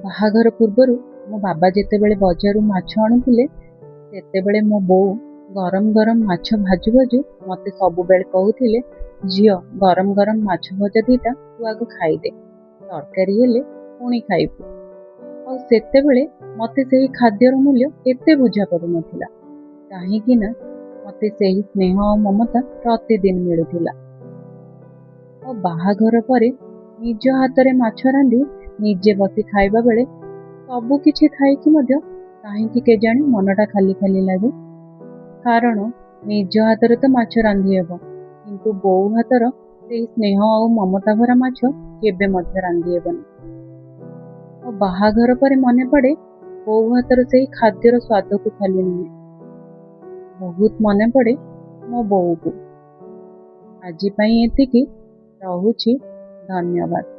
ବାହାଘର ପୂର୍ବରୁ ମୋ ବାବା ଯେତେବେଳେ ବଜାରରୁ ମାଛ ଆଣୁଥିଲେ, ସେତେବେଳେ ମୋ ବୋଉ ଗରମ ଗରମ ମାଛ ଭାଜୁ ଭାଜୁ ମୋତେ ସବୁବେଳେ କହୁଥିଲେ, "ଝିଅ, ଗରମ ଗରମ ମାଛ ଭଜା ଦୁଇଟା ତୁ ଆଗ ଖାଇଦେ, ତରକାରୀ ହେଲେ ପୁଣି ଖାଇବୁ।" ଆଉ ସେତେବେଳେ ମୋତେ ସେହି ଖାଦ୍ୟର ମୂଲ୍ୟ ଏତେ ବୁଝା ପଡ଼ୁନଥିଲା, କାହିଁକି ନା ମୋତେ ସେହି ସ୍ନେହ ଆଉ ମମତା ପ୍ରତିଦିନ ମିଳୁଥିଲା। ଆଉ ବାହାଘର ପରେ ନିଜ ହାତରେ ମାଛ ରାନ୍ଧି ନିଜେ ବସି ଖାଇବା ବେଳେ ସବୁ କିଛି ଥାଇକି ମଧ୍ୟ କାହିଁକି କେଜାଣି ମନଟା ଖାଲି ଖାଲି ଲାଗେ। କାରଣ ନିଜ ହାତରେ ତ ମାଛ ରାନ୍ଧି ହେବ, କିନ୍ତୁ ବୋଉ ହାତର ସେହି ସ୍ନେହ ଆଉ ମମତା ଭରା ମାଛ କେବେ ମଧ୍ୟ ରାନ୍ଧି ହେବନି। ଆଉ ବାହାଘର ପରେ ମନେ ପଡ଼େ ବୋଉ ହାତର ସେହି ଖାଦ୍ୟର ସ୍ୱାଦକୁ ଖାଲି ନୁହେଁ, ବହୁତ ମନେ ପଡ଼େ ମୋ ବୋଉକୁ। ଆଜି ପାଇଁ ଏତିକି ରହୁଛି। ଧନ୍ୟବାଦ।